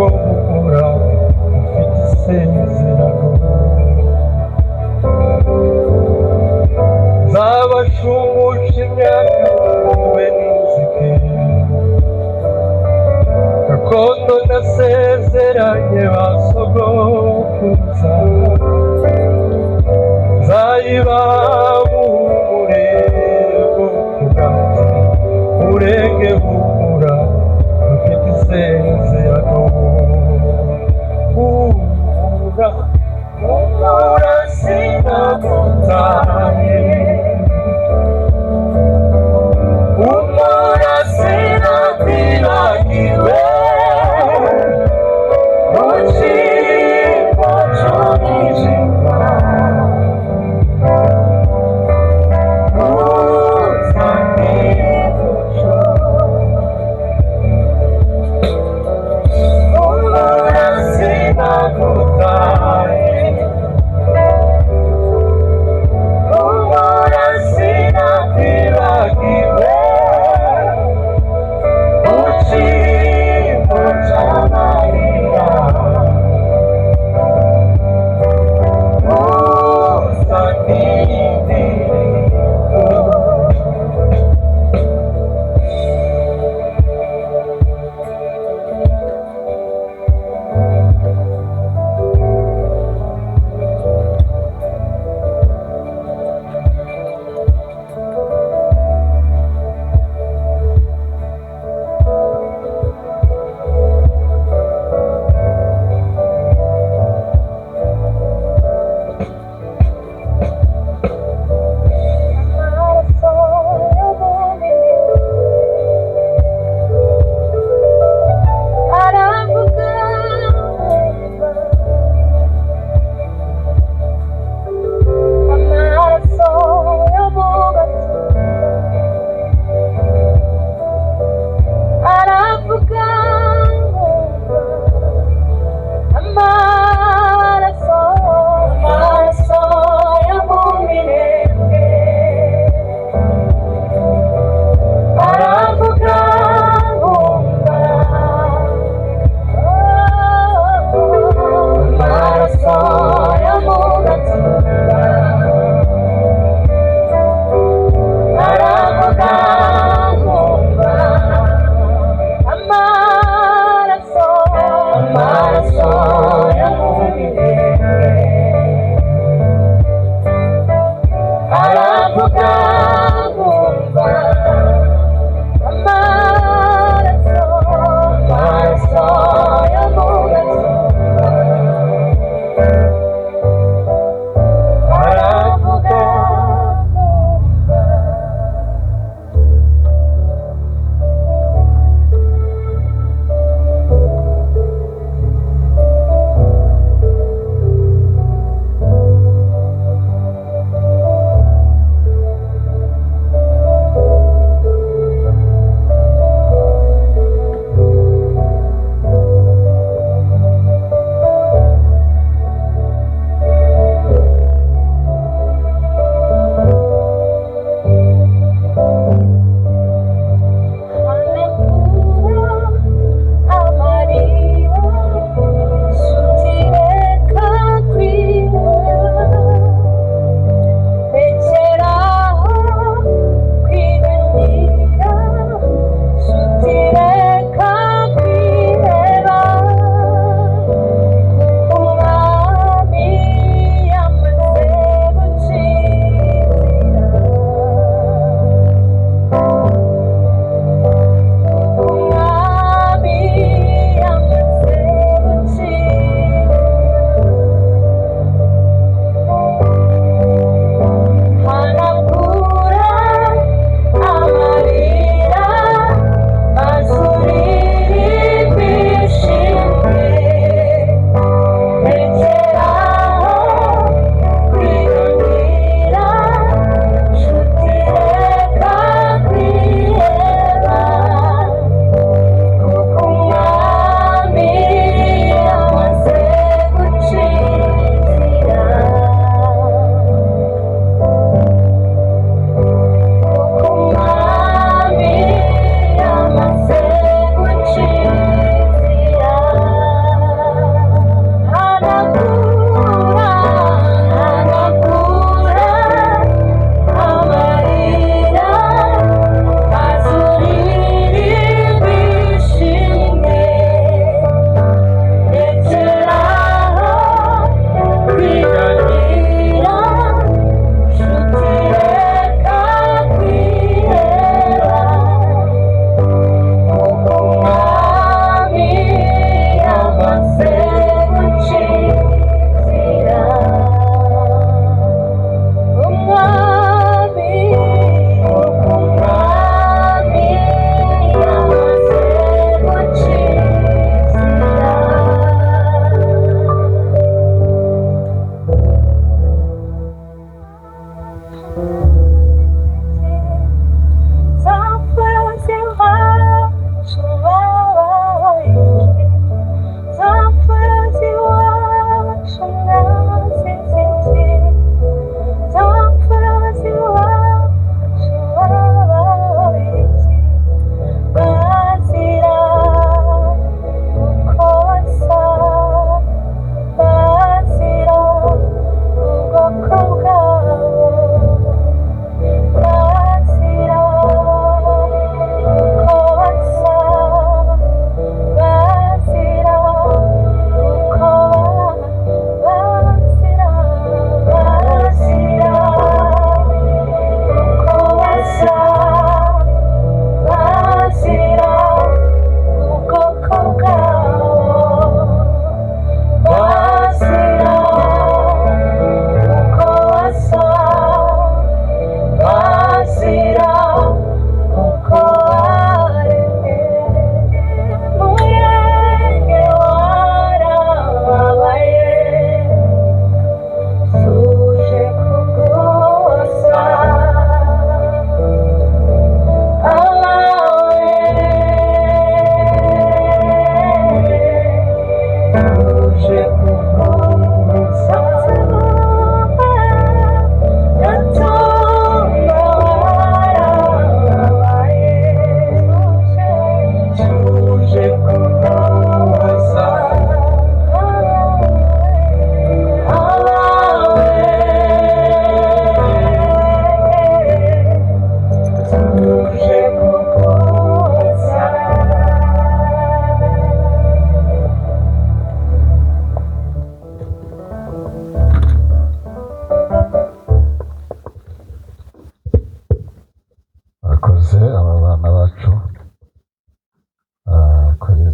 Ariko humura, ufite isezerano. Nzabashungusha imyaka bariwe n'inzige, gakondo nasezeranye ba sogokuruza, nzayibaha. Bwoko bwanjye, murenge humura, ufite isezerano. Humura, humura, sinagutaye. Humura, sinakwibagiwe. Mu cyimbo cy'umwijima, uzanira umucyo.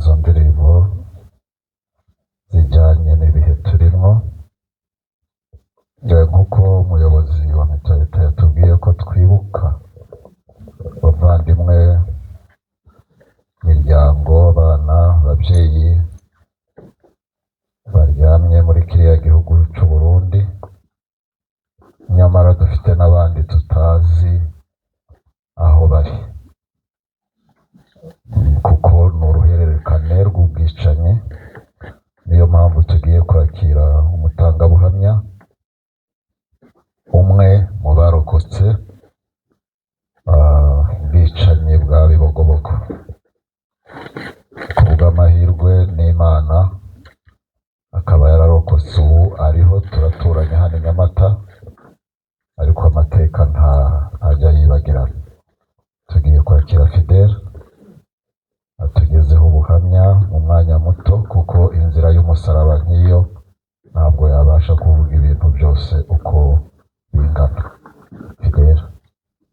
Izo ndirimbo zijyanye n'ibihe turimo. Nk'uko umuyobozi wa Mutualite yatubwiye ko twibuka abavandimwe, imiryango, abana, ababyeyi baryamye muri kiriya gihugu cy'u Burundi, nyamara dufite n'abandi tutazi aho bari, kuko ni uruhererekane rw'ubwicanyi. Niyo mpamvu tugiye kwakira umutangabuhamya umwe mu barokotse ubwicanyi bwa Bibogobogo. Ku bw'amahirwe n'Imana akaba yararokotse, ubu ariho, turaturanye hano i Nyamata, ariko amateka ntajya yibagirana. Tugiye kwakira Fidele atugezeho ubuhamya mu mwanya muto, kuko inzira y'umusaraba nk'iyo ntabwo yabasha kuvuga ibintu byose uko bingana. Fidele,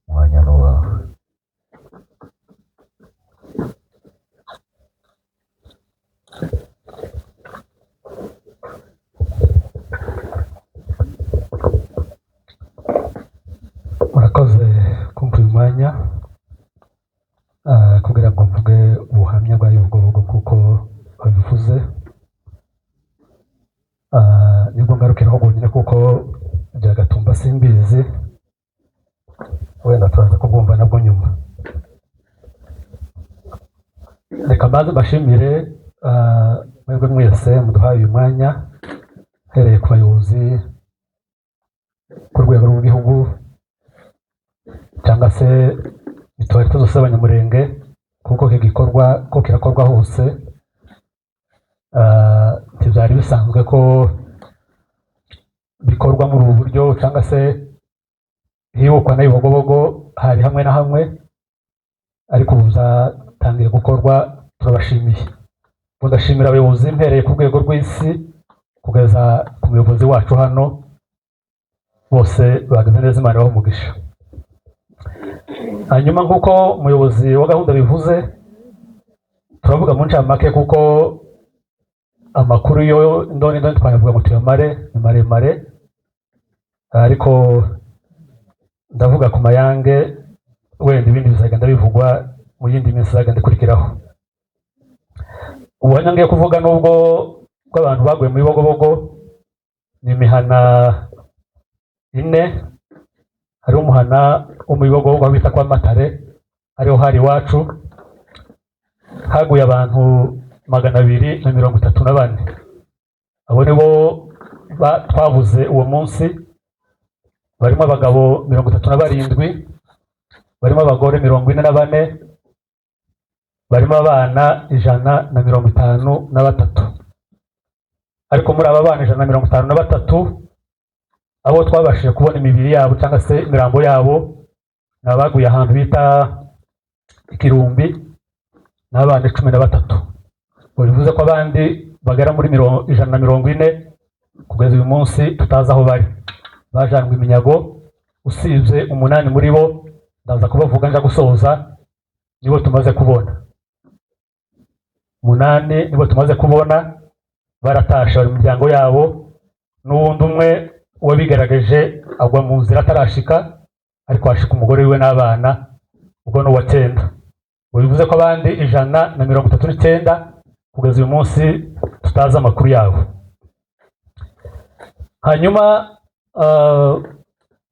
umwanya ni uwawe. Murakoze kumva uyu mwanya kugira ngo mvuge ubuhamya bwa Bibogobogo nk'uko babivuze. Nibwo ngarukiraho bwonyine kuko bya Gatumba simbizi, wenda turaza kubwumva nabwo nyuma. Reka mbanze mbashimire mwebwe mwese muduhaye uyu mwanya, hereye ku bayobozi ku rwego rw'igihugu cyangwa se mituwarite zose z'Abanyamurenge, kuko iki gikorwa ko kirakorwa hose. Ntibyari bisanzwe ko bikorwa muri ubu buryo cyangwa se hibukwa na Bibogobogo hari hamwe na hamwe, ariko ubu byatangiye gukorwa, turabashimiye. Ubu ndashimira abayobozi mpereye ku rwego rw'isi kugeza ku muyobozi wacu hano, bose bahagaze neza, Imana ibahe umugisha. Hanyuma nk'uko umuyobozi wa gahunda bivuze, turavuga mu ncamake kuko amakuru yo ndoni ndoni twayavuga ngo tuyamare, ni maremare, ariko ndavuga ku mayange, wenda ibindi bizagenda bivugwa mu yindi minsi izagenda ikurikiraho. Ubuhamya ngiye kuvuga nubwo bw'abantu baguye muri Bibogobogo ni imihana ine. Hariho umuhana wo mu Bibogobogo bita kwa Matare, ariho hari iwacu, haguye abantu 234. Abo nibo twabuze uwo munsi, barimo abagabo 37, barimo abagore 44, barimo abana 153. Ariko muri aba bana 153, abo twabashije kubona imibiri yabo cyangwa se imirambo yabo ni abaguye ahantu bita Ikirumbi, n'abana 13. Bivuze ko abandi bagera muri 140 kugeza uyu munsi tutazi aho bari, bajanwe iminyago, usibye 8 muri bo ndaza kubavuga nja gusoza, nibo tumaze kubona. 8 nibo tumaze kubona baratashe bari mu miryango yabo, n'uwundi umwe wabigaragaje agwa mu nzira atarashika, ariko hashika umugore wiwe n'abana, ubwo ni uwa 9. Bivuze ko abandi 139 kugeza uyu munsi tutazi amakuru yabo. Hanyuma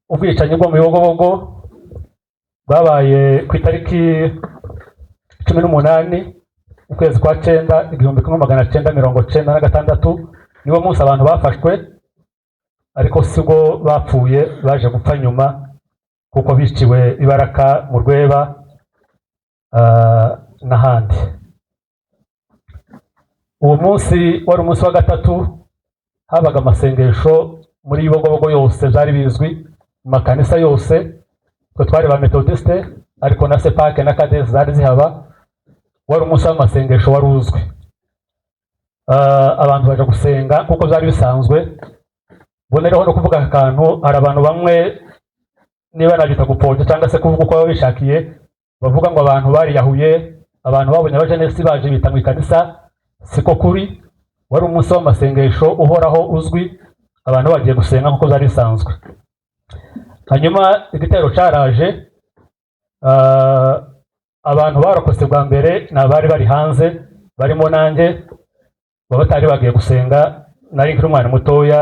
ubwicanyi bwo mu Bibogobogo bwabaye ku itariki 18 ukwezi kwa 9 1996, niwo munsi abantu bafashwe, ariko sibwo bapfuye, baje gupfa nyuma kuko biciwe ibaraka mu Rweba n'ahandi. Uwo munsi wari umunsi wa gatatu, habaga amasengesho muri Bibogobogo yose, byari bizwi mu makanisa yose, twe twari ba Methodiste ariko na Sepake na Kadesi zari zihaba. Wari umunsi w'amasengesho wari uzwi. Abantu baje gusenga kuko byari bisanzwe. Bonereho no kuvuga akantu, hari abantu bamwe niba nabyita gupfobya cyangwa se kuvuga uko baba bishakiye, bavuga ngo abantu bariyahuye Abantu babonye abajenesi baje bita mu ikanisa, siko kuri. Wari umunsi w'amasengesho uhoraho uzwi, abantu bagiye gusenga nk'uko byari bisanzwe. Hanyuma igitero cyaraje, abantu barokotse bwa mbere ni abari bari hanze, barimo nanjye, baba batari bagiye gusenga. Nari nkiri umwana mutoya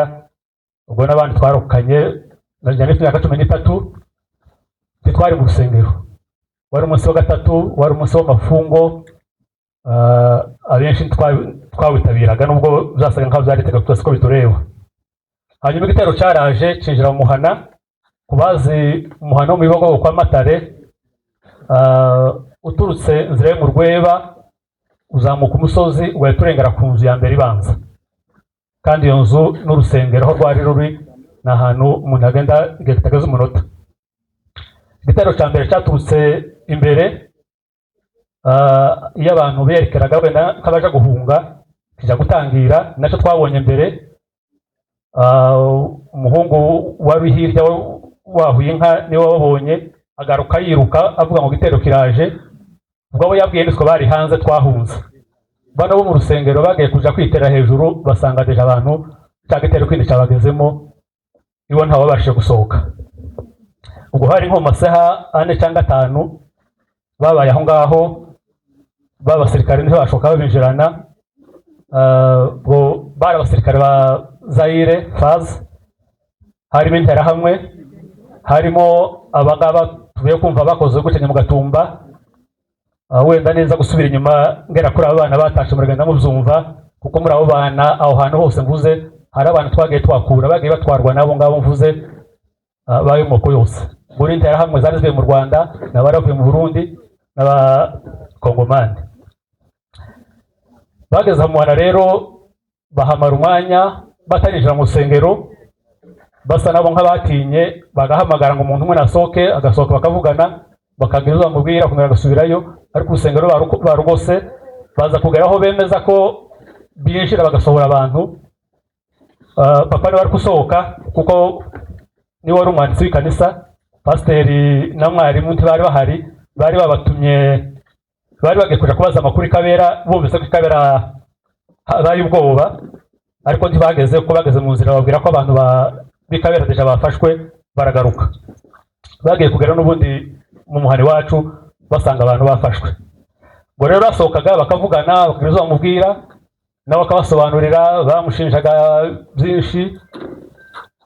ubwo, n'abandi twarokanye, nari mfite imyaka 13. Ntitwari mu rusengero, wari umunsi wa gatatu, wari umunsi w'amafungo. Abenshi twawitabiraga nubwo byasaga nkaho byari itegeko twese ko bitureba. Hanyuma igitero cyaraje cinjira mu muhana. Ku bazi umuhana wo mu Bibogobogo kwa Matare, uturutse inzira yo mu Rweba uzamuka umusozi, ugahita urengera ku nzu ya mbere ibanza, kandi iyo nzu n'urusengero aho rwari ruri ni ahantu umuntu agenda igihe kitageze umunota. Igitero cya mbere cyaturutse imbere, iyo abantu berekeraga wenda nk'abaja guhunga, kijya gutangira nacyo twabonye mbere. Umuhungu wari hirya wahuye inka niwe wabonye, agaruka yiruka avuga ngo igitero kiraje. Ubwo abo yabwiye nitwe bari hanze twahunze. Bano bo mu rusengero bagiye kuja kwitera hejuru, basanga déjà abantu cya gitero kindi cyabagezemo, ibo ntawabashije gusohoka. Ubwo hari nko mu masaha 4 cyangwa 5 babaye aho ngaho, b'abasirikare ntibashoka babinjirana. Ubwo bari abasirikare ba Zaire FAZ, harimo Interahamwe, harimo abangaba tuvuye kumva bakoze gutya mu Gatumba. Wenda neza gusubira inyuma ngera kuri abo bana batashe, muragenda mubyumva, kuko muri abo bana aho hantu hose mvuze hari abana twagiye twakura bagiye batwarwa n'abo ngabo mvuze, b'ayo moko yose. Muri Interahamwe zari zivuye mu Rwanda n'abaravuye mu Burundi n'Abakongomani. Bageze mu muhana rero bahamara umwanya batarinjira mu rusengero, basa nabo nk'abatinye, bagahamagara ngo umuntu umwe nasohoke, agasohoka, bakavugana, bakagira ibyo bamubwira, akongera agasubirayo. Ariko urusengero barugose. Baza kugera aho bemeza ko binjira bagasohora abantu. Papa niwe wari gusohoka kuko niwe wari umwanditsi w'ikanisa. Pasiteri na mwarimu ntibari bahari, bari babatumye, bari bagiye kuja kubaza amakuru i Kabera, bumvise ko i Kabera habaye ubwoba, ariko ntibageze kuko bageze mu nzira babwira ko abantu b'i Kabera déjà bafashwe, baragaruka. Bagiye kugera n'ubundi mu muhani wacu basanga abantu bafashwe. Ngo rero basohokaga bakavugana, bakagira ibyo bamubwira, nawe akabasobanurira. Bamushinjaga byinshi,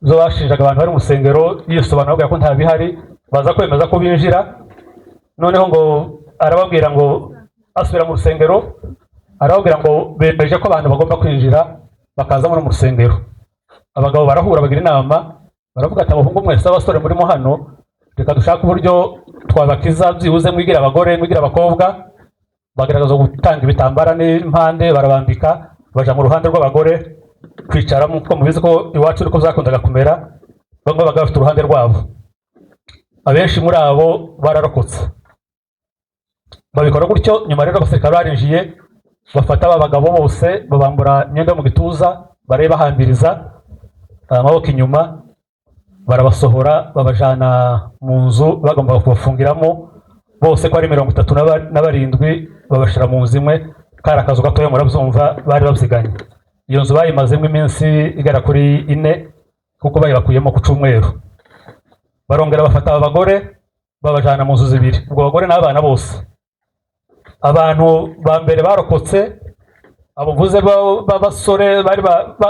zo bashinjaga abantu bari mu rusengero, yisobanura ababwira ko nta bihari. Baza kwemeza ko binjira. Noneho ngo arababwira ngo asubira mu rusengero, arababwira ngo bemeje ko abantu bagomba kwinjira bakaza muri mu rusengero. Abagabo barahura bagira inama, baravuga ati: "Abahungu mwese, abasore murimo hano, reka dushake uburyo twabakiza, byibuze mwigira abagore, mwigira abakobwa." Bagaragaza gutanga ibitambara n'impande, barabambika, baja mu ruhande rw'abagore kwicaramo, kuko mubizi ko iwacu niko byakundaga kumera, bamwe babaga bafite uruhande rwabo. Abenshi muri abo bararokotse, babikora gutyo. Nyuma rero abasirikare barinjiye, bafata aba bagabo bose, babambura imyenda yo mu gituza, barabahambiriza amaboko inyuma, barabasohora, babajana mu nzu bagombaga kubafungiramo bose ko ari 37, babashyira mu nzu imwe. Kari akazu gatoya, murabyumva, bari babyiganye. Iyo nzu bayimazemo iminsi igera kuri 4, kuko bayibakuyemo ku cyumweru. Barongera bafata aba bagore, babajana mu nzu zibiri, ubwo abagore n'abana bose. Abantu ba mbere barokotse, abo mvuze b'abasore bari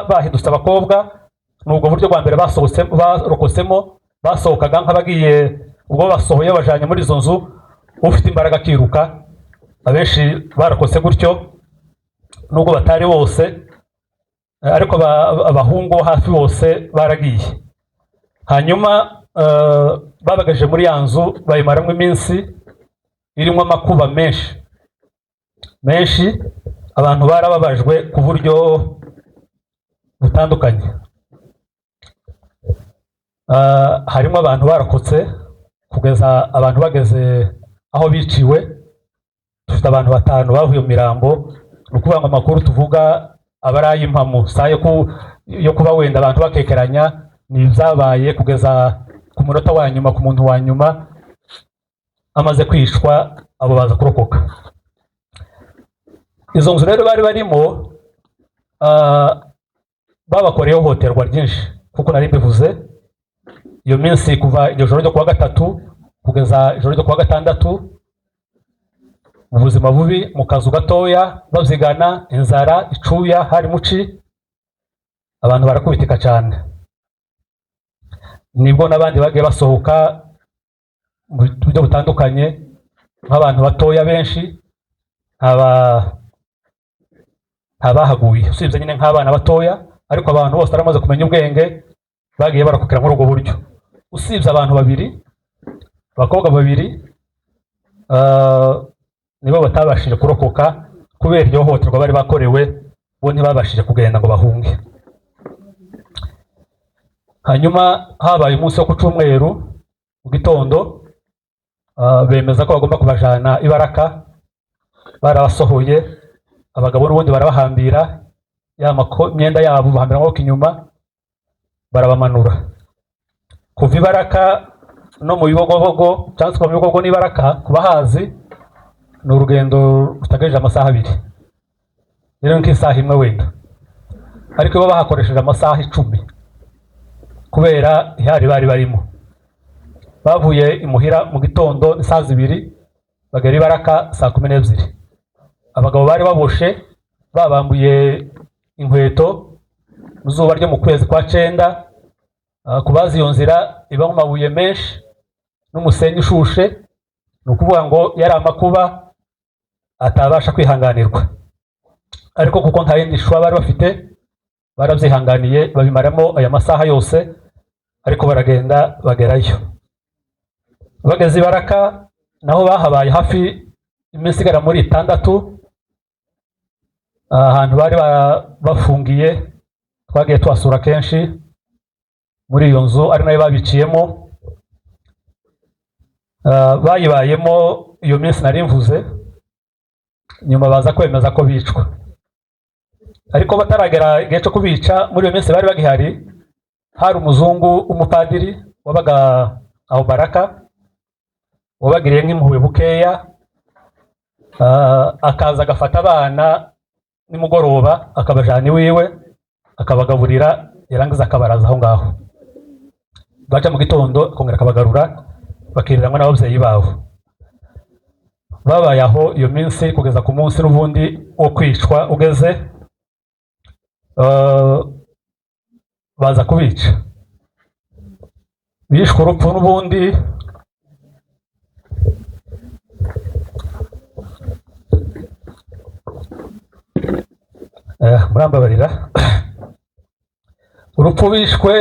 bahindutse abakobwa, ni ubwo buryo bwa mbere basohotse, barokotsemo. Basohokaga nk'abagiye, ubwo basohoye bajanye muri izo nzu, ufite imbaraga akiruka. Abenshi barokotse gutyo, nubwo batari bose, ariko abahungu hafi bose baragiye. Hanyuma babagaje muri ya nzu, bayimaramo iminsi irimo amakuba menshi menshi. Abantu barababajwe ku buryo butandukanye. Harimo abantu barokotse kugeza abantu bageze aho biciwe. Dufite abantu batanu bavuye mu mirambo. Ni ukuvuga ngo amakuru tuvuga aba ari ay'impamo, si ayo yo kuba wenda abantu bakekeranya. Ni ibyabaye kugeza ku munota wa nyuma, ku muntu wa nyuma amaze kwicwa, abo baza kurokoka. Izo nzu rero bari barimo, babakoreye ihohoterwa ryinshi kuko nari mbivuze. Iyo minsi kuva iryo joro ryo kuwa gatatu kugeza ijoro ryo kuwa gatandatu, mu buzima bubi, mu kazu gatoya, babyigana, inzara, icuya, hari muci, abantu barakubitika cyane. Nibwo n'abandi bagiye basohoka mu buryo butandukanye, nk'abantu batoya benshi ntabahaguye, usibye nyine nk'abana batoya. Ariko abantu bose baramaze kumenya ubwenge, bagiye barakukira muri ubwo buryo, usibye abantu babiri, abakobwa babiri, nibo batabashije kurokoka kubera iryo hohoterwa bari bakorewe. Bo ntibabashije kugenda ngo bahunge. Hanyuma habaye umunsi wo ku cyumweru mu gitondo, bemeza ko bagomba kubajana ibaraka. Barabasohoye abagabo n'ubundi barabahambira ya myenda yabo, bahambira amaboko inyuma, barabamanura kuva ibaraka no mu Bibogobogo, cyangwa se kuva mu Bibogobogo n'ibaraka ku bahazi ni urugendo rutagejeje amasaha 2, rero nk'isaha imwe wenda. Ariko bo bahakoresheje amasaha 10 kubera ihari bari barimo. Bavuye imuhira mu gitondo isaha 2, bagera ibaraka saa 12. Abagabo bari baboshe, babambuye inkweto, mu zuba ryo mu kwezi kwa 9. Ku bazi iyo nzira ibamo amabuye menshi n'umusenyi ushushe, ni ukuvuga ngo yari amakuba atabasha kwihanganirwa. Ariko kuko nta yindi shwa bari bafite, barabyihanganiye, babimaramo aya masaha yose, ariko baragenda bagerayo. Bageze ibaraka naho bahabaye hafi iminsi igera muri 6, ahantu bari bafungiye. Twagiye tuhasura kenshi muri iyo nzu, ari nayo babiciyemo. Bayibayemo iyo minsi nari mvuze. Nyuma baza kwemeza ko bicwa, ariko bataragera igihe cyo kubica, muri iyo minsi bari bagihari, hari umuzungu w'umupadiri wabaga aho Baraka, wabagiriye nk'impuhwe bukeya, akaza agafata abana nimugoroba akabajana iwiwe, akabagaburira, yarangiza akabaraza aho ngaho. Baca mu gitondo akongera akabagarura, bakiriranwa n'ababyeyi babo. Babaye aho iyo minsi kugeza ku munsi n'ubundi wo kwicwa ugeze, baza kubica. Bishwe urupfu n'ubundi murambabarira. Urupfu bishwe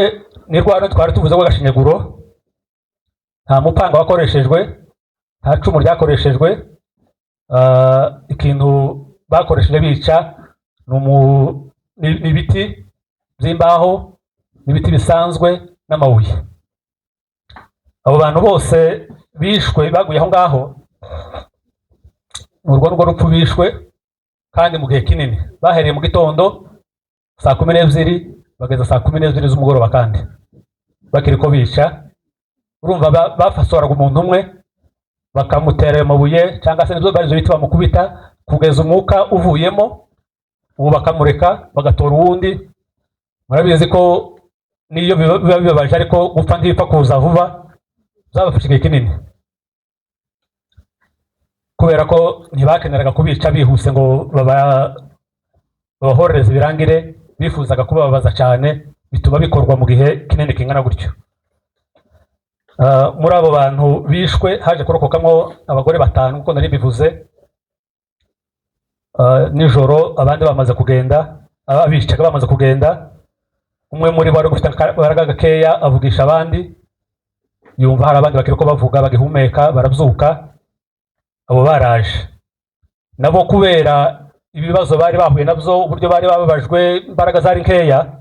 ni rwa twari tuvuze rw'agashinyaguro. Nta mupanga wakoreshejwe, nta cumu ryakoreshejwe. Ikintu bakoresheje bica ni ibiti by'imbaho, n'ibiti bisanzwe n'amabuye. Abo bantu bose bishwe baguye aho ngaho, ni urwo rupfu bishwe, kandi mu gihe kinini. Bahereye mu gitondo saa 12 bageza saa 12 z'umugoroba, kandi bakiri ko bica. Urumva bafasoraga umuntu umwe bakamutera ayo mabuye, cyangwa se nibyo bari ibyo biti bamukubita kugeza umwuka uvuyemo, ubu bakamureka bagatora uwundi. Murabizi ko niyo biba bibabaje, ariko gupfa ntibipfa kuza vuba, byabafashe igihe kinini kubera ko ntibakeneraga kubica bihuse ngo babahorereze birangire. Bifuzaga kubababaza cyane, bituma bikorwa mu gihe kinini kingana gutyo. Muri abo bantu bishwe haje kurokokamo abagore 5 nkuko nari bivuze. Nijoro abandi bamaze kugenda, abicaga bamaze kugenda, umwe muri bo wari ufite akabaraga gakeya avugisha abandi, yumva hari abandi bakiri ko bavuga bagihumeka, barabyuka. Abo baraje nabo kubera ibibazo bari bahuye nabyo, uburyo bari bababajwe, imbaraga zari nkeya.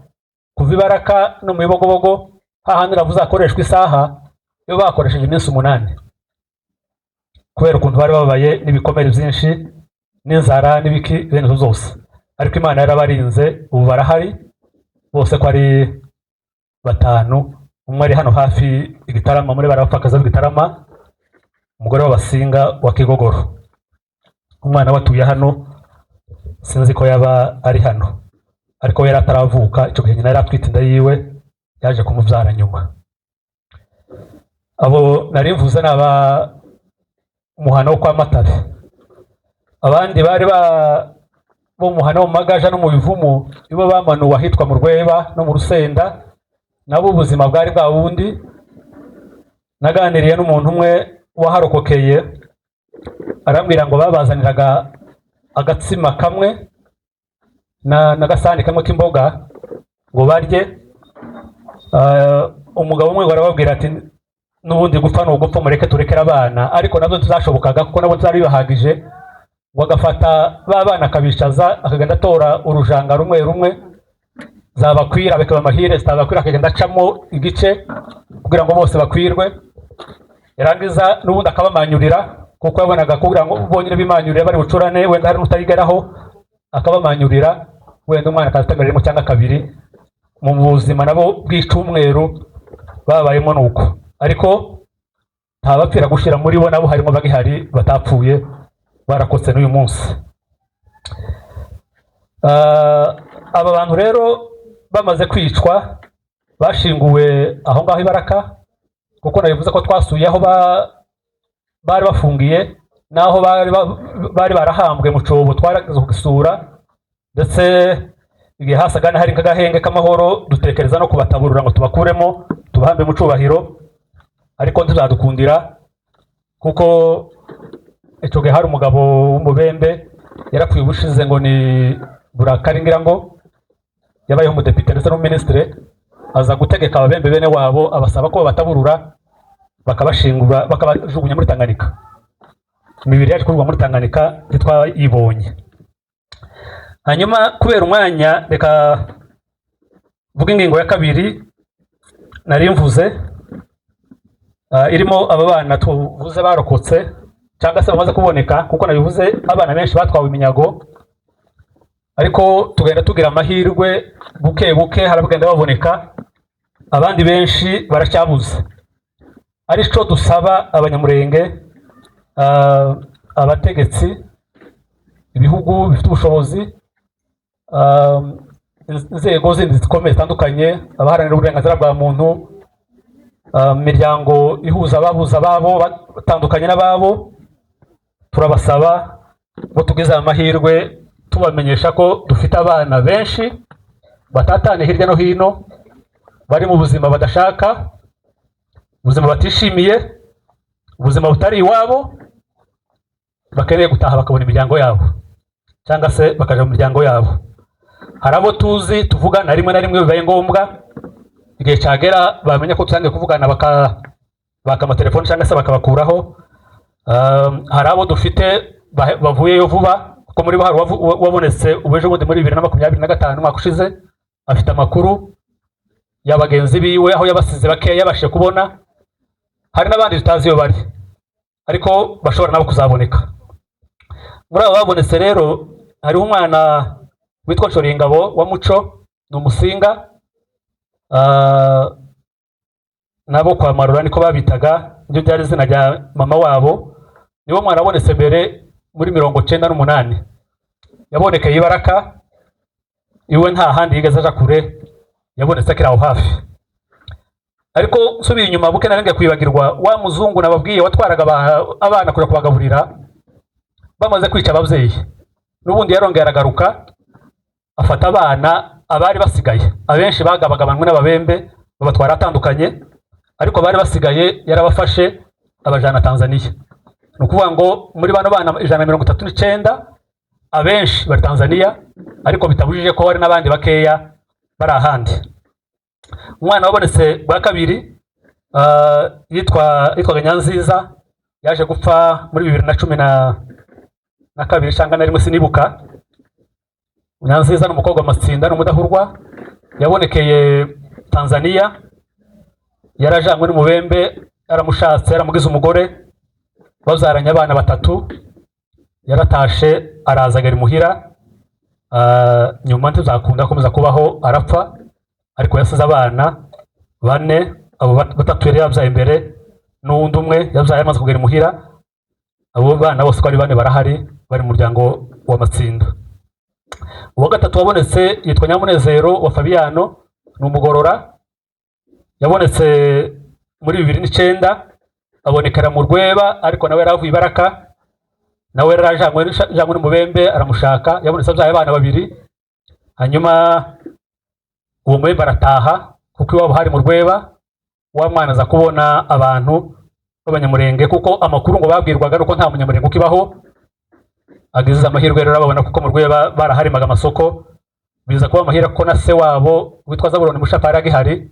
Kuva ibaraka no mu Bibogobogo hahandi navuze hakoreshwa isaha, iyo bakoresheje iminsi 8 kubera ukuntu bari bababaye n'ibikomere byinshi n'inzara n'ibiki bene ibyo byose. Ariko Imana yarabarinze, ubu barahari bose ko ari 5. Umwe ari hano hafi Igitarama, muri barabapfakaza b'Igitarama, umugore w'Abasinga wa Kigogoro, umwana we atuye hano. Sinzi ko yaba ari hano, ariko we yari ataravuka icyo gihe. Nyina yari atwite inda yiwe, yaje kumubyara nyuma. Abo nari mvuze ni aba muhana wo kwa Matare. Abandi bari ba bo mu muhana wo mu Magaja no mu Bivumu, nibo bamanuwe ahitwa mu Rweba no mu Rusenda. Nabo ubuzima bwari bwa bundi. Naganiriye n'umuntu umwe waharokokeye, arambwira ngo babazaniraga agatsima kamwe na n'agasahani kamwe k'imboga ngo barye. Umugabo umwe ngo arababwira ati: "N'ubundi gupfa ni ugupfa, mureke turekere abana." Ariko nabyo ntibizashobokaga, kuko nabo byari bibahagije. Ngo agafata ba bana akabicaza, akagenda atora urujanga rumwe rumwe, zabakwira bikaba amahire, zitabakwira akagenda acamo igice kugira ngo bose bakwirwe. Yarangiza n'ubundi akabamanyurira, kuko yabonaga kugira ngo bonyine bimanyurire bari bucurane, wenda hari n'utayigeraho. Akabamanyurira, wenda umwana akaza rimwe cyangwa kabiri. Mu buzima nabo bw'icumweru babayemo nuko, ariko nta bapfira gushira muri bo. Nabo harimo bagihari batapfuye, barakotse n'uyu munsi. Aba bantu rero bamaze kwicwa bashinguwe aho ngaho i Baraka, kuko nabivuze ko twasuye aho bari bafungiye n'aho bari barahambwe mu cobo. Twarageze kugisura, ndetse igihe hasaga n'ahari nk'agahenge k'amahoro, dutekereza no kubataburura ngo tubakuremo tubahambe mu cubahiro, ariko ntibadukundira, kuko icyo gihe hari umugabo w'umubembe yarapfuye ubushize, ngo ni Burakari ngira ngo, yabayeho umudepite ndetse n'umuminisitiri, aza gutegeka ababembe bene wabo, abasaba ko babataburura bakabashingura, bakabajugunya muri Tanganyika. Imibiri yaje kurwa muri Tanganyika, ntitwayibonye. Hanyuma kubera umwanya, reka mvuge ingingo ya kabiri nari mvuze, irimo aba bana tuvuze barokotse cyangwa se bamaze kuboneka, kuko nabivuze abana benshi batwawe iminyago, ariko tugenda tugira amahirwe buke buke harabagenda baboneka, abandi benshi baracyabuze. Aricyo dusaba Abanyamurenge, abategetsi, ibihugu bifite ubushobozi, inzego zindi zikomeye zitandukanye, abaharanira uburenganzira bwa muntu, imiryango ihuza ababuze ababo batandukanye n'ababo, turabasaba ngo tugize amahirwe tubamenyesha ko dufite abana benshi batatanye hirya no hino, bari mu buzima badashaka, ubuzima batishimiye, ubuzima butari iwabo, bakeneye gutaha bakabona imiryango yabo cyangwa se bakaja mu miryango yabo. Hari abo tuzi tuvugana rimwe na rimwe bibaye ngombwa, igihe cyagera bamenya ko dusanzwe kuvugana baka amatelefoni cyangwa se bakabakuraho. Hari abo dufite bavuyeyo vuba, kuko muri bo hari uwabonetse ubu ejo bundi muri 2025, umwaka ushize, afite amakuru ya bagenzi biwe aho yabasize bakeya yabashije kubona. Hari n'abandi tutazi iyo bari, ariko bashobora nabo kuzaboneka. Muri abo babonetse rero hariho umwana witwa Nshoriyingabo wa Muco, ni Umusinga. Nabo kwa Marura niko babitaga, niryo ryari izina rya mama wabo. Niwo mwana wabonetse mbere muri 98. Yabonekeye i Baraka iwe, nta handi yigeze aja kure, yabonetse akiri aho hafi. Ariko nsubiye inyuma buke, narengeye kwibagirwa wa muzungu nababwiye watwaraga abana kujya kubagaburira bamaze kwica ababyeyi. N'ubundi yarongeye aragaruka, afata abana abari basigaye. Abenshi bagabagabanwe n'ababembe babatwara atandukanye, ariko bari basigaye yarabafashe abajana Tanzania. Ni ukuvuga ngo muri bano bana 139, abenshi bari Tanzania, ariko bitabujije ko hari n'abandi bakeya bari ahandi. Umwana wabonetse bwa kabiri, yitwaga Nyanziza, yaje gupfa muri 2012 cyangwa na rimwe, sinibuka. Nyanziza ni umukobwa wa Matsinda, ni umudahurwa. Yabonekeye Tanzania, yarajanywe n'umubembe, yaramushatse, yaramugize umugore, babyaranye abana batatu. Yaratashe araza agera imuhira. Nyuma ntibizakunda akomeza kubaho, arapfa, ariko yasize abana bane. Abo batatu yari yabyaye imbere n'uwundi umwe yabyaye amaze kugera imuhira. Abo bana bose uko ari bane barahari, bari mu muryango wa Matsinda. Uwa gatatu wabonetse yitwa Nyamunezero wa Fabiano, ni umugorora, yabonetse muri 2009, abonekera mu Rweba, ariko nawe yari avuye Ibaraka, nawe yari ajanywe n'umubembe aramushaka. Yabonetse abyaye abana babiri, hanyuma uwo mubembe arataha kuko iwabo hari mu Rweba. Wa mwana aza kubona abantu b'Abanyamurenge, kuko amakuru ngo babwirwaga nuko nta Munyamurenge ukibaho. Agize amahirwe rero ababona, kuko mu Rweba baraharimaga amasoko. Biza kuba amahirwe ko na se wabo witwa Zaburoni Mushapari agihari.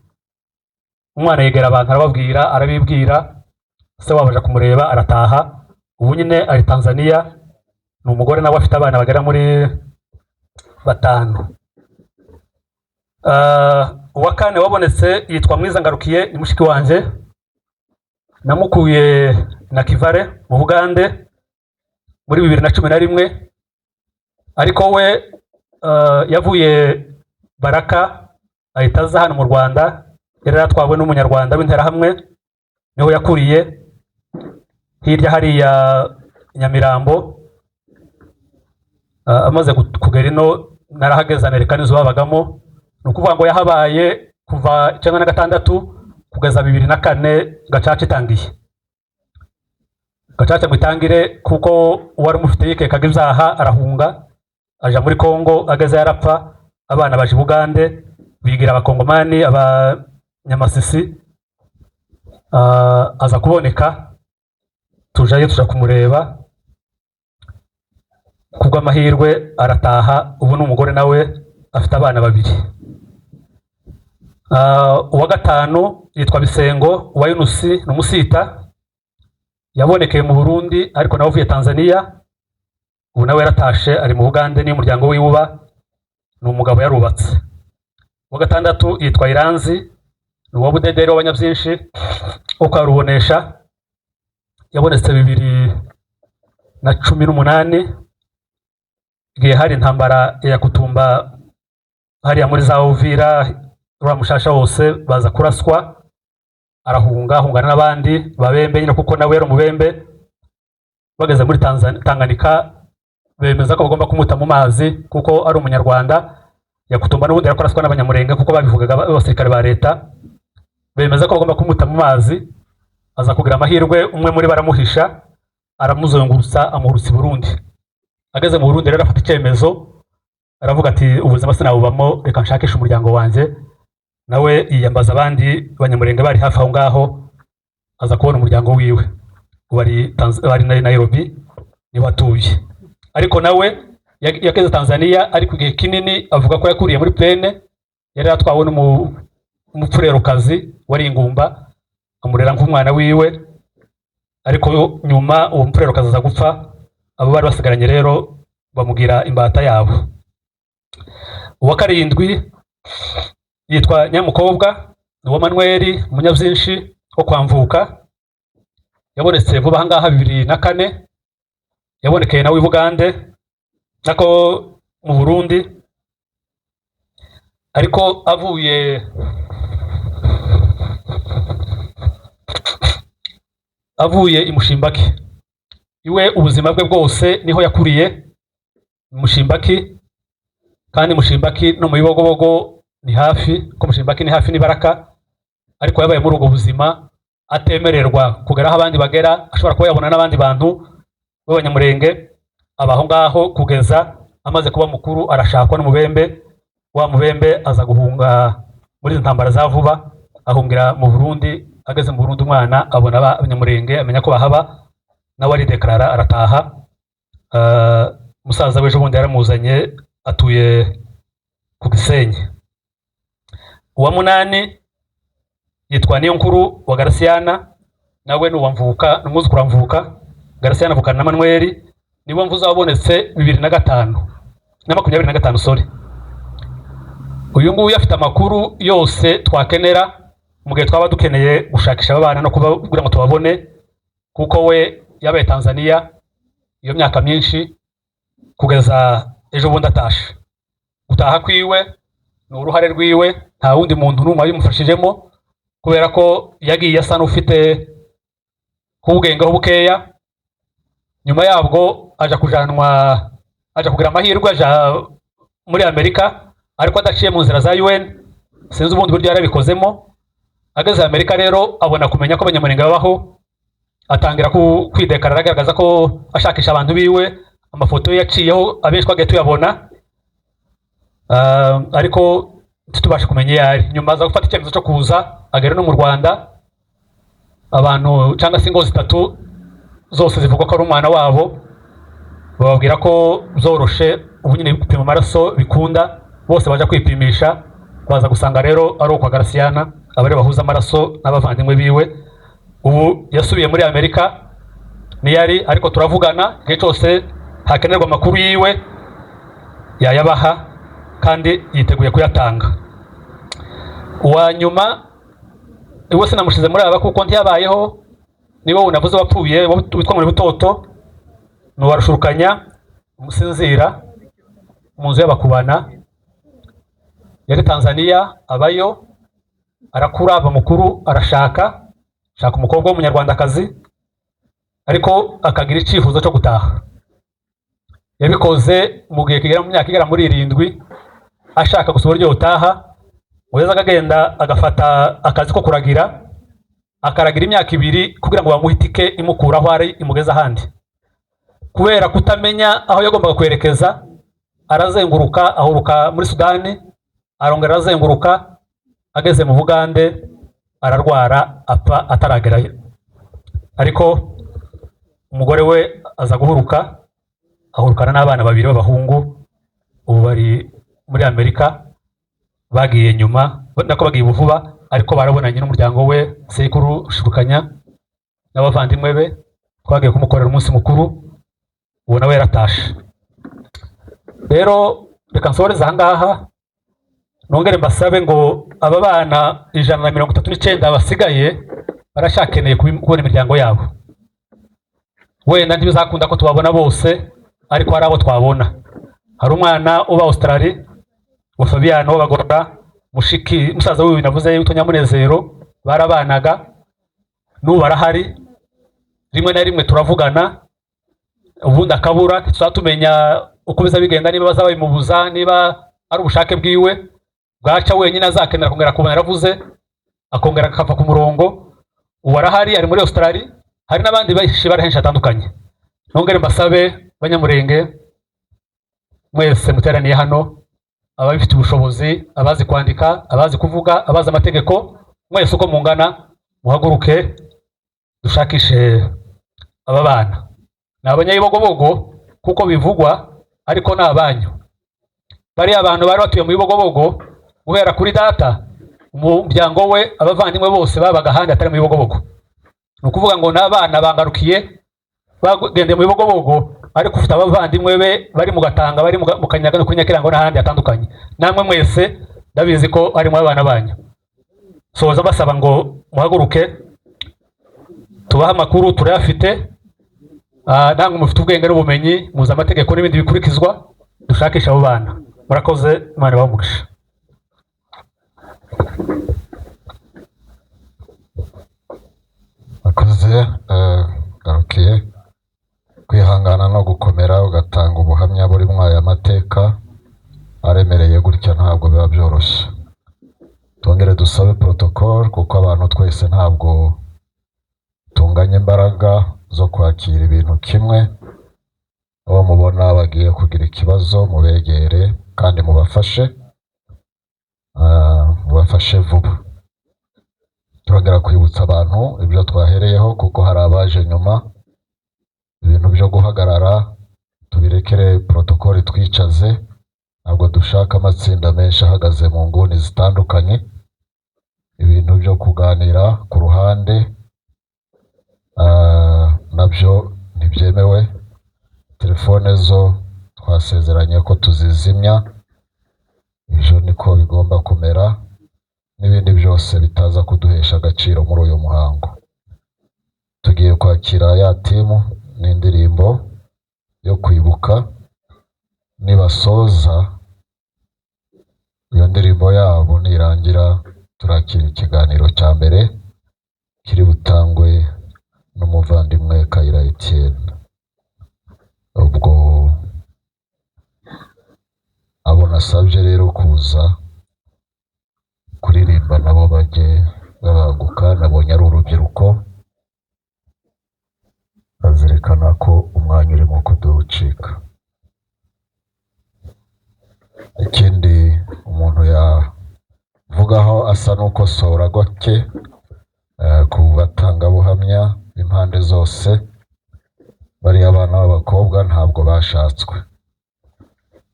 Umwana yegera abantu arababwira, arabibwira, se wabo aja kumureba, arataha. Ubu nyine ari Tanzania, ni umugore nawe afite abana bagera muri batanu. Uwa kane wabonetse yitwa Mwiza Ngarukiye, ni mushiki wanjye, namukuye na Kivare mu Bugande muri 2011, ariko we yavuye Baraka ahita aza hano mu Rwanda. Yari yaratwawe n'Umunyarwanda w'Interahamwe, niho yakuriye hirya hariya Nyamirambo. Amaze kugera ino narahageze anereka n'inzu babagamo. Ni ukuvuga ngo yahabaye kuva 96 kugeza 2004 gacaca itangiye. Gacaca ngo itangire, kuko uwari umufite yikekaga ibyaha arahunga aja muri Kongo, ageze yarapfa, abana baje i Bugande bigira Abakongomani, Abanyamasisi. Aza kuboneka, tujayo tuja kumureba, kubw'amahirwe arataha. Ubu ni umugore nawe afite abana babiri. Uwa gatanu yitwa Bisengo wa Yunusi, ni umusita, yabonekeye mu Burundi ariko nawe avuye Tanzania. Ubu nawe yaratashe ari mu Bugande, niyo umuryango wiwe uba, ni umugabo yarubatse. Uwa gatandatu yitwa Iranzi, ni uwa Budederi w'Abanyabyinshi wo kwa Rubonesha, yabonetse 2018 igihe hari intambara ya Kutumba hariya muri za Uvira, rwa Mushasha hose, baza kuraswa arahunga, ahungana n'abandi babembe nyine kuko nawe yari umubembe. Bageze muri Tanzania, Tanganyika, bemeza ko bagomba kumuta mu mazi kuko ari Umunyarwanda. Yakutumba n'ubundi yarakoraswa n'Abanyamurenge kuko babivugaga abasirikare ba leta, bemeza ko bagomba kumuta mu mazi. Aza kugira amahirwe umwe muri baramuhisha, aramuzungurutsa, amuhurutsa i Burundi. Ageze mu Burundi rero afata icyemezo, aravuga ati ubuzima sinabubamo, reka nshakishe umuryango wanjye. Nawe yiyambaza abandi Banyamurenge bari hafi aho ngaho, aza kubona umuryango wiwe. Ubu ari Nairobi niho atuye, ariko nawe yageze Tanzania, ariko igihe kinini avuga ko yakuriye muri plaine, yari atwawe n'umupfurerokazi wari ingumba, amurera nk'umwana wiwe. Ariko nyuma uwo mupfurerokazi aza gupfa, abo bari basigaranye rero bamugira imbata yabo. Uwa karindwi yitwa Nyamukobwa, ni uwa Manuel Munyabyinshi wo kwa Mvuka, yabonetse vuba aha ngaha 2004, yabonekeye nawe i Bugande nako mu Burundi, ariko avuye i Mushimbaki. Iwe ubuzima bwe bwose niho yakuriye Mushimbaki, kandi Mushimbaki no mu Bibogobogo ni hafi, ko Mushimbaki ni hafi n'Ibaraka. Ariko yabaye muri ubwo buzima atemererwa kugera aho abandi bagera, ashobora kuba yabona n'abandi bantu b'Abanyamurenge. Aba aho ngaho kugeza amaze kuba mukuru, arashakwa n'umubembe. Wa mubembe aza guhunga muri izi ntambara za vuba, ahungira mu Burundi. Ageze mu Burundi umwana abona Abanyamurenge, amenya ko bahaba, nawe aridekarara arataha. Musaza w'ejo bundi yaramuzanye, atuye ku Gisenyi. Uwa munani yitwa Niyonkuru wa Garasiyana, nawe ni uwa Mvuka, ni umwuzukuru wa Mvuka. Garasiyana avukana na Manuel, niwe mvuze wabonetse 2005 na 25, sorry. Uyu nguyu afite amakuru yose twakenera mu gihe twaba dukeneye gushakisha aba bana no kugira ngo tubabone, kuko we yabaye Tanzania iyo myaka myinshi kugeza ejo bundi atashe. Gutaha kwiwe ni uruhare rwiwe, nta wundi muntu n'umwe wabimufashijemo, kubera ko yagiye asa n'ufite kubwengaho bukeya. Nyuma yabwo aja kujanwa, aja kugira amahirwe aja muri Amerika, ariko adaciye mu nzira za UN, sinzi ubundi buryo yarabikozemo. Ageze Amerika rero abona kumenya ko Abanyamurenge babaho, atangira kwidekarara agaragaza ko ashakisha abantu biwe. Amafoto ye yaciyeho, abenshi twagiye tuyabona, ariko ntitubashe kumenya iyo ari. Nyuma aza gufata icyemezo cyo kuza agera no mu Rwanda. Abantu cyangwa se ingo zitatu zose zivugwa ko ari umwana wabo, bababwira ko byoroshe, ubu nyine gupima amaraso bikunda, bose baja kwipimisha, baza gusanga rero ari ukwa Garasiyana, abari bahuza amaraso n'abavandimwe biwe. Ubu yasubiye muri Amerika niyari, ariko turavugana igihe cyose hakenerwa amakuru yiwe yayabaha, kandi yiteguye kuyatanga. Uwa nyuma iwe sinamushize muri aba kuko ntiyabayeho, niwe unavuze wapfuye witwa muri Butoto, ni uwa Rushurukanya umusinzira mu nzu y'abakubana. Yari Tanzania abayo, arakura aba mukuru, arashaka shaka umukobwa w'umunyarwandakazi, ariko akagira icyifuzo cyo gutaha. Yabikoze mu gihe kigera mu myaka igera muri 7, ashaka gusa uburyo utaha. Ngo yazaga agenda agafata akazi ko kuragira, akaragira imyaka 2 kugira ngo bamuhe itike imukura aho ari imugeze ahandi. Kubera kutamenya aho yagombaga kwerekeza, arazenguruka, ahuruka muri Sudani, arongera arazenguruka, ageze mu Bugande ararwara apfa ataragerayo. Ariko umugore we aza guhuruka, ahurukana n'abana 2 b'abahungu, ubu bari muri Amerika. Bagiye nyuma, nako bagiye vuba, ariko barabonanye n'umuryango we, sekuru Shurukanya n'abavandimwe be. Twagiye kumukorera umunsi mukuru, ubu nawe yaratashe. Rero reka nsohoreze aha ngaha, nongere mbasabe ngo aba bana 139 basigaye baracyakeneye kubona imiryango yabo. Wenda ntibizakunda ko tubabona bose, ariko hari abo twabona. Hari umwana uba Australia wa Fabiano w'Abagorora, mushiki musaza wiwe navuze witwa Nyamunezero, barabanaga, n'ubu barahari. Rimwe na rimwe turavugana, ubundi akabura, ntituzatumenya uko biza bigenda, niba bazaba babimubuza, niba ari ubushake bwiwe bwaca wenyine azakenera kongera kubona, yaravuze akongera akava ku murongo. Ubu arahari, ari muri Australia. Hari n'abandi benshi bari henshi hatandukanye. Nongere mbasabe Banyamurenge mwese muteraniye hano, ababifite ubushobozi, abazi kwandika, abazi kuvuga, abazi amategeko, mwese uko mungana muhaguruke dushakishe aba bana. Ni abanyabibogobogo kuko bivugwa, ariko ni abanyu. Bariya abantu bari batuye mu Bibogobogo, guhera kuri data, umuryango we, abavandimwe bose babaga ahandi atari mu Bibogobogo. Ni ukuvuga ngo n'abana bangarukiye bagendeye mu Bibogobogo, ariko ufite abavandimwe be bari mu Gatanga, bari mu Kanyaga no kuri Nyakirango n'ahandi hatandukanye. Namwe mwese ndabizi ko harimo abana banyu. Soza basaba ngo muhaguruke tubahe amakuru, turayafite. Namwe mufite ubwenge n'ubumenyi, muzi amategeko n'ibindi bikurikizwa, dushakisha abo bana. Murakoze, Imana ibahe umugisha. Murakoze, garukiye kwihangana no gukomera ugatanga ubuhamya burimo aya mateka aremereye gutya, ntabwo biba byoroshye. Twongere dusabe protocol, kuko abantu twese ntabwo tunganya imbaraga zo kwakira ibintu kimwe. Abo mubona bagiye kugira ikibazo mubegere kandi mubafashe, mubafashe vuba. Turongera kwibutsa abantu ibyo twahereyeho, kuko hari abaje nyuma. Ibintu byo guhagarara tubirekere protocol, twicaze. Ntabwo dushaka amatsinda menshi ahagaze mu nguni zitandukanye. Ibintu byo kuganira ku ruhande nabyo ntibyemewe. Telefone zo twasezeranye ko tuzizimya, ibyo niko bigomba kumera, n'ibindi byose bitaza kuduhesha agaciro muri uyu muhango. Tugiye kwakira ya timu n'indirimbo yo kwibuka. Nibasoza iyo ndirimbo yabo nirangira, turakira ikiganiro cya mbere kiri butangwe n'umuvandimwe Kayira Etienne. Ubwo abona Nasabye rero kuza kuririmba nabo bajye babanguka, nabonye ari urubyiruko, bazirikana ko umwanya urimo kuducika. Ikindi umuntu yavugaho asa n'ukosora gake ku batangabuhamya b'impande zose, bariya bana b'abakobwa ntabwo bashatswe.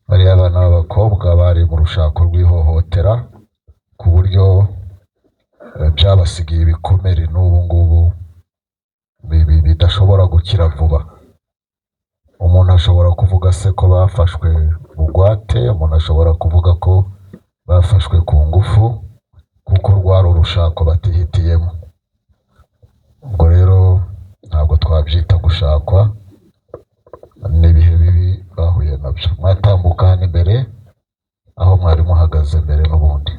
Bariya bana b'abakobwa bari mu rushako rw'ihohotera, ku buryo byabasigiye ibikomere n'ubu ngubu bidashobora gukira vuba. Umuntu ashobora kuvuga se ko bafashwe bugwate, umuntu ashobora kuvuga ko bafashwe ku ngufu, kuko rwari urushako batihitiyemo. Ubwo rero ntabwo twabyita gushakwa, n'ibihe bibi bahuye nabyo. Mwatambuka hano imbere, aho mwari muhagaze mbere n'ubundi.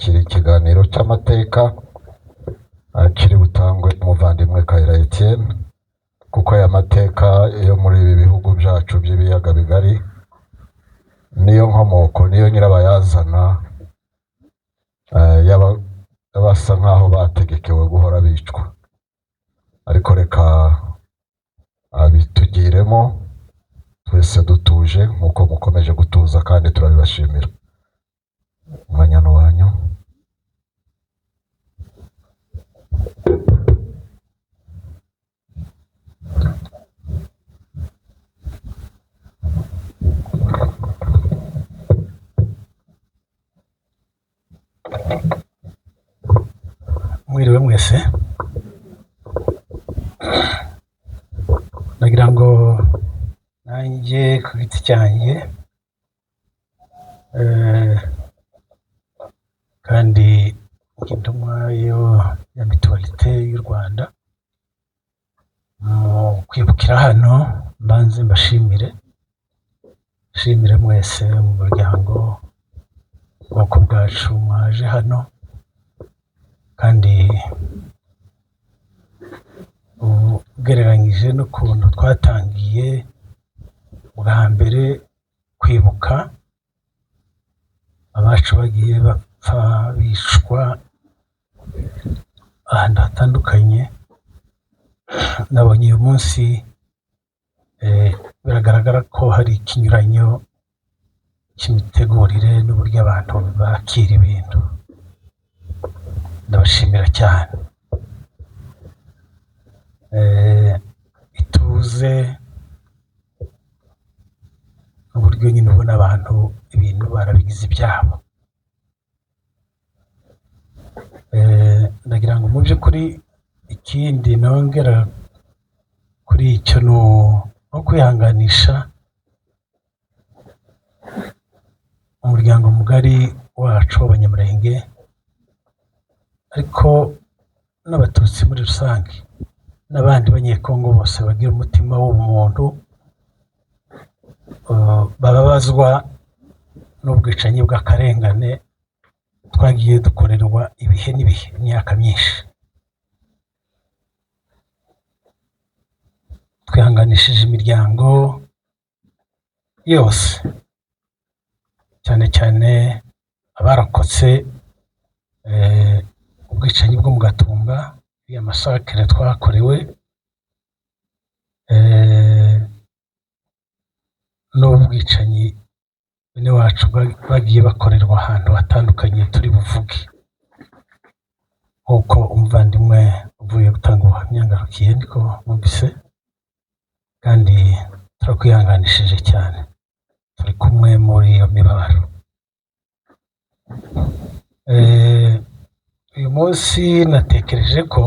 Kwakira ikiganiro cy'amateka kiri butangwe n'umuvandimwe Kayira Etienne, kuko aya mateka yo muri ibi bihugu byacu by'ibiyaga bigari niyo nkomoko, niyo nyirabayazana y'abasa nk'aho bategekewe guhora bicwa. Ariko reka abitugiremo twese dutuje nk'uko mukomeje gutuza, kandi turabibashimira. Umwanya ni uwanyu. Mwiriwe mwese. Nagira ngo nanjye ku giti cyanjye kandi nk'intumwa ya mituwalite y'u Rwanda mu kwibukira hano, mbanze mbashimire, nshimire mwese mu muryango ubwoko bwacu mwaje hano, kandi ugereranyije n'ukuntu twatangiye bwa mbere kwibuka abacu bagiye bapfa bicwa ahantu hatandukanye, nabonye uyu munsi biragaragara ko hari ikinyuranyo cy'imitegurire n'uburyo abantu bakira ibintu. Ndabashimira cyane. Ituze n'uburyo nyine ubona abantu ibintu barabigize ibyabo. Ndagira ngo mu by'ukuri ikindi nongera kuri icyo ni ukwihanganisha umuryango mugari wacu w'Abanyamulenge, ariko n'Abatutsi muri rusange n'abandi Banyekongo bose bagira umutima w'ubumuntu, bababazwa n'ubwicanyi bw'akarengane twagiye dukorerwa ibihe n'ibihe, imyaka myinshi. Twihanganishije imiryango yose, cyane cyane abarokotse ubwicanyi bwo mu Gatumba, iriya masakire twakorewe, n'ubwicanyi bene wacu bagiye bakorerwa ahantu hatandukanye turi buvuge, nk'uko umuvandimwe uvuye gutanga ubuhamya ngarukiye niko mwumvise, kandi turakwihanganishije cyane, turi kumwe muri iyo mibabaro. Uyu munsi natekereje ko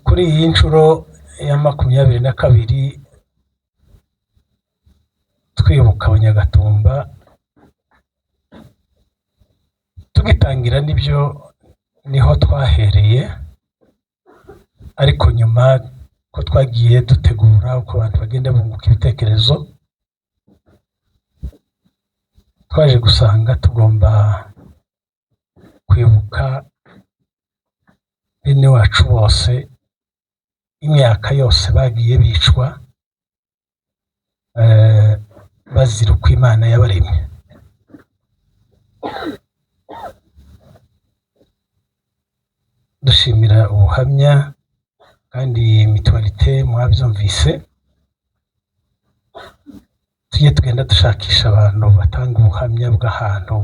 kuri iyi nshuro ya 22 twibuka Abanyagatumba, tugitangira nibyo niho twahereye, ariko nyuma ko twagiye dutegura uko abantu bagenda bunguka ibitekerezo, twaje gusanga tugomba kwibuka bene wacu bose imyaka yose bagiye bicwa bazira uko Imana yabaremye. Dushimira ubuhamya kandi mituwalite mwabyumvise, tujye tugenda dushakisha abantu batanga ubuhamya bw'ahantu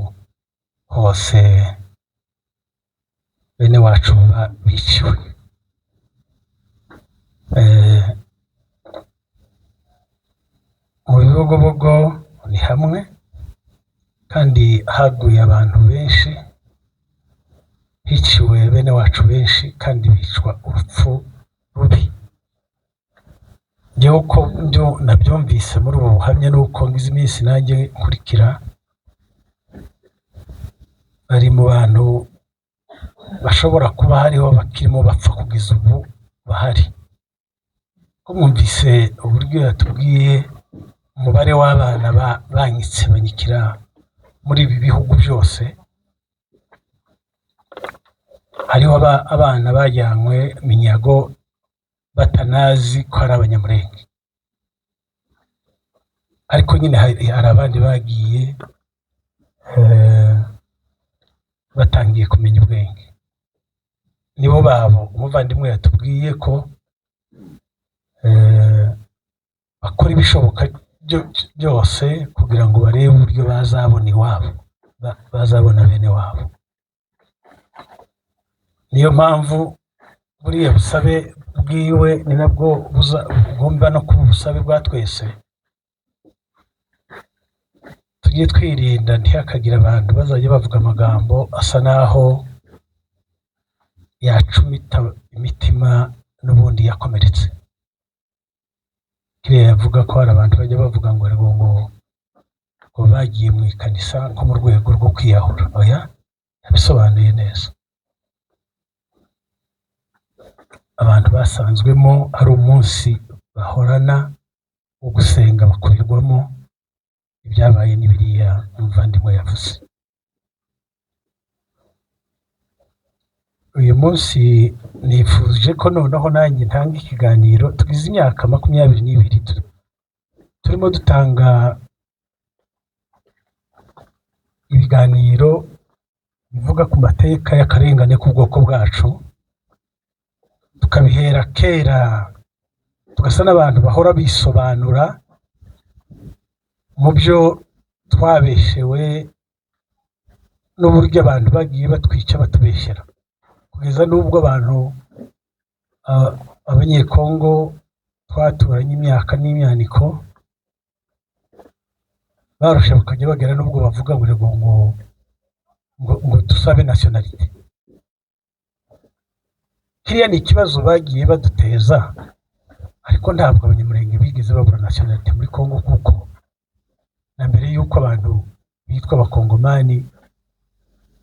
hose bene wacu biciwe. Mu Bibogobogo ni hamwe kandi haguye abantu benshi, hiciwe bene wacu benshi kandi bicwa urupfu rubi. Njyewe uko nabyumvise muri ubu buhamya nuko ngize iminsi nanjye nkurikira, bari mu bantu bashobora kuba hariho bakirimo bapfa kugeza ubu bahari. Ko mwumvise uburyo yatubwiye umubare w'abana banyitse banyikira Muri ibi bihugu byose hariho abana bajyanywe minyago batanazi ko ari Abanyamurenge, ariko nyine hari abandi bagiye batangiye kumenya ubwenge. Nibo babo umuvandimwe yatubwiye ko bakora ibishoboka byose kugira ngo barebe uburyo bazabona iwabo, bazabona bene wabo. Niyo mpamvu buriya busabe bwiwe ni nabwo bugomba no kuba ubusabe bwa twese. Tujye twirinda, ntihakagire abantu bazajya bavuga amagambo asa naho yacumita imitima n'ubundi yakomeretse. Kiriya yavuga ko hari abantu bajya bavuga ngo bagiye mu ikanisa nko mu rwego rwo kwiyahura, oya, yabisobanuye neza. Abantu basanzwemo ari umunsi bahorana wo gusenga, bakurirwamo ibyabaye n'ibiriya umuvandimwe yavuze. Uyu munsi nifuje ko noneho nanjye ntanga ikiganiro. Tugize imyaka 22 turimo dutanga ibiganiro bivuga ku mateka y'akarengane k'ubwoko bwacu, tukabihera kera, tugasa n'abantu bahora bisobanura mu byo twabeshewe n'uburyo abantu bagiye batwica batubeshyera, kugeza n'ubwo abantu Abanyekongo twaturanye imyaka n'imyaniko barusha, bakajya bagera n'ubwo bavuga ngo dusabe nationalité. Kiriya ni ikibazo bagiye baduteza, ariko ntabwo Abanyamurenge bigeze babura nationalité muri Kongo, kuko na mbere y'uko abantu bitwa Abakongomani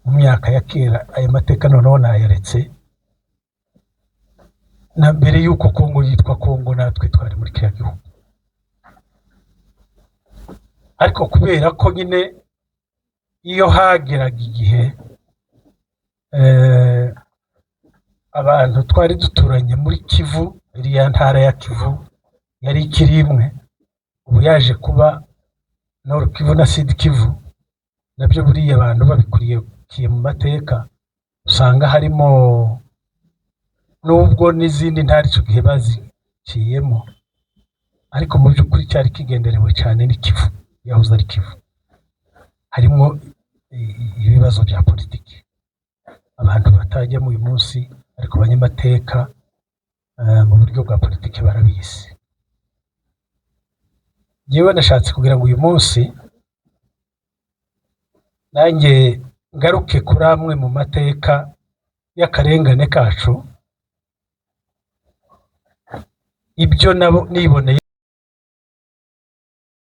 mu myaka ya kera, aya mateka noneho nayaretse, na mbere y'uko Kongo yitwa Kongo natwe twari muri kiriya gihugu. Ariko kubera ko nyine iyo hageraga igihe abantu twari duturanye muri Kivu, iriya ntara ya Kivu yari ikiri imwe, ubu yaje kuba Nord Kivu na Sud Kivu, nabyo buriya abantu babikurikiye mu mateka usanga harimo nubwo n'izindi ntara icyo gihe baziciyemo, ariko mu by'ukuri cyari kigenderewe cyane ni Kivu, yahoze ari Kivu. Harimo ibibazo bya politiki abantu batajyamo uyu munsi, ariko abanyamateka mu buryo bwa politiki barabizi. Njyewe nashatse kugira ngo uyu munsi nanjye ngaruke kuri amwe mu mateka y'akarengane kacu, ibyo nabo niboneye.